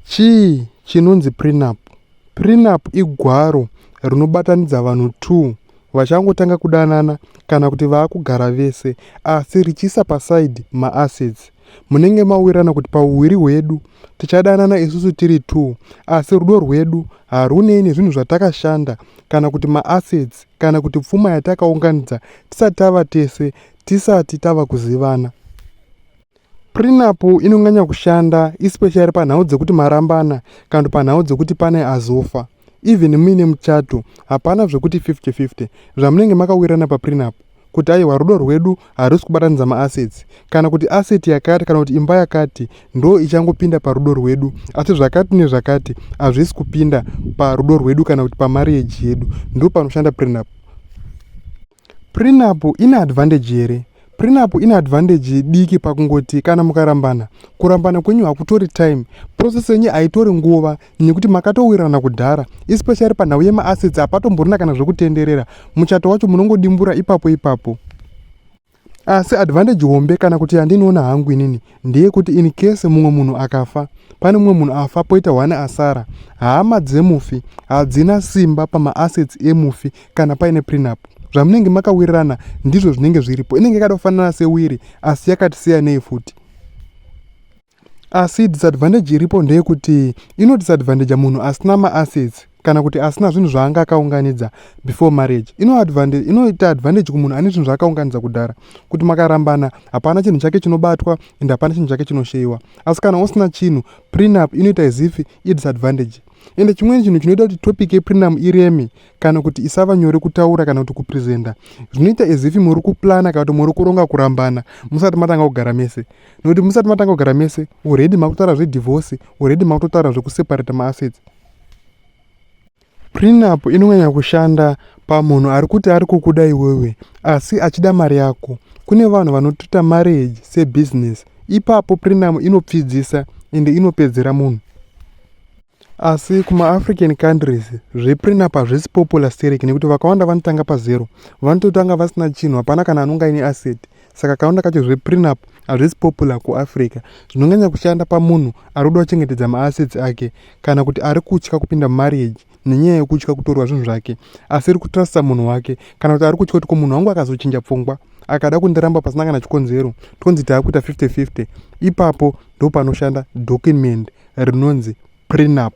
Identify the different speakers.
Speaker 1: Chii chinonzi prenup? Prenup igwaro rinobatanidza vanhu 2 vachangotanga kudanana kana kuti vaakugara vese asi richiisa paside maassets. Munenge mawirirana kuti pauwiri hwedu tichadanana isusu tiri 2 asi rudo rwedu harunei nezvinhu zvatakashanda kana kuti maassets kana kuti pfuma yatakaunganidza tisati tava tese tisati tava kuzivana. Prenup inonyanya kushanda especially panhau dzekuti marambana kana kuti panhau dzekuti pane azofa. Even muine muchato hapana zvekuti 50-50 zvamunenge makawirirana paprenup kuti aiwa, rudo rwedu harusi kubatanidza maassets kana kuti asset yakati kana kuti imba yakati ndo ichangopinda parudo rwedu, asi zvakati nezvakati hazvisi kupinda parudo rwedu kana kuti pamarriage yedu. Ndo panoshanda prenup. Prenup ine advantage here? Prenup ine advantage diki pakungoti kana mukarambana, kurambana kwenyu hakutori time, process yenyu haitori nguva nekuti makatowirirana kudhara, especially panhau yemaassets hapatomborina kana zvekutenderera. Muchato wacho munongodimbura ipapo ipapo. Asi advantage hombe kana kuti yandinoona hangu inini ndeyekuti in case mumwe munhu akafa, pane mumwe munhu afa poita one asara, hama dzemufi hadzina simba pamaassets emufi kana paine prenup. Zvamunenge makawirirana ndizvo zvinenge zviripo. Inenge yakada kufanana sewiri asi yakati siyanei futi. Asi disadvantage iripo ndeyekuti inodisadvantaja munhu asina maassets kana kuti asina zvinhu zvaanga akaunganidza before marriage. Inoita advantage kumunhu ane zvinhu zvaakaunganidza kudhara, kuti makarambana hapana chinhu chake chinobatwa ende hapana chinhu chake chinosheyiwa. Asi kana usina chinhu, prenup inoita as if idisadvantage. Ende chimweni chinhu chinoita kuti topic yeprenup ireme kana kuti isava nyore kutaura kana kuti kupresenta, zvinoita as if muri kuplana kana kuti muri kuronga kurambana musati matanga kugara mese, nekuti musati matanga kugara mese already makutaura zvedivorce, already makutotaura zvekuseparata maassets. Prenup inonyanya kushanda pamunhu ari kuti ari kukuda iwewe asi achida mari yako. Kune vanhu vanotoita marriage sebusiness. Ipapo prenup inopfidzisa ende inopedzera munhu. Asi kumaAfrican countries zveprenup hazvisi popular stereki, nekuti vakawanda vanotanga pazero, vanototanga vasina chinhu, hapana kana anonga aine asset. Saka kaunda kacho zveprenup hazvisi popular kuAfrica. Zvinonyanya kushanda pamunhu ari kuda kuchengetedza maassets ake kana kuti ari kutya kupinda mumarriage nenyaya yekutya kutorwa zvinhu zvake asi ri kutrusta munhu wake, kana kuti ari kutya kuti ko munhu wangu akazochinja pfungwa akada kundiramba pasina kana chikonzero, tonzi taakuita 50-50. Ipapo ndo panoshanda document rinonzi prenup.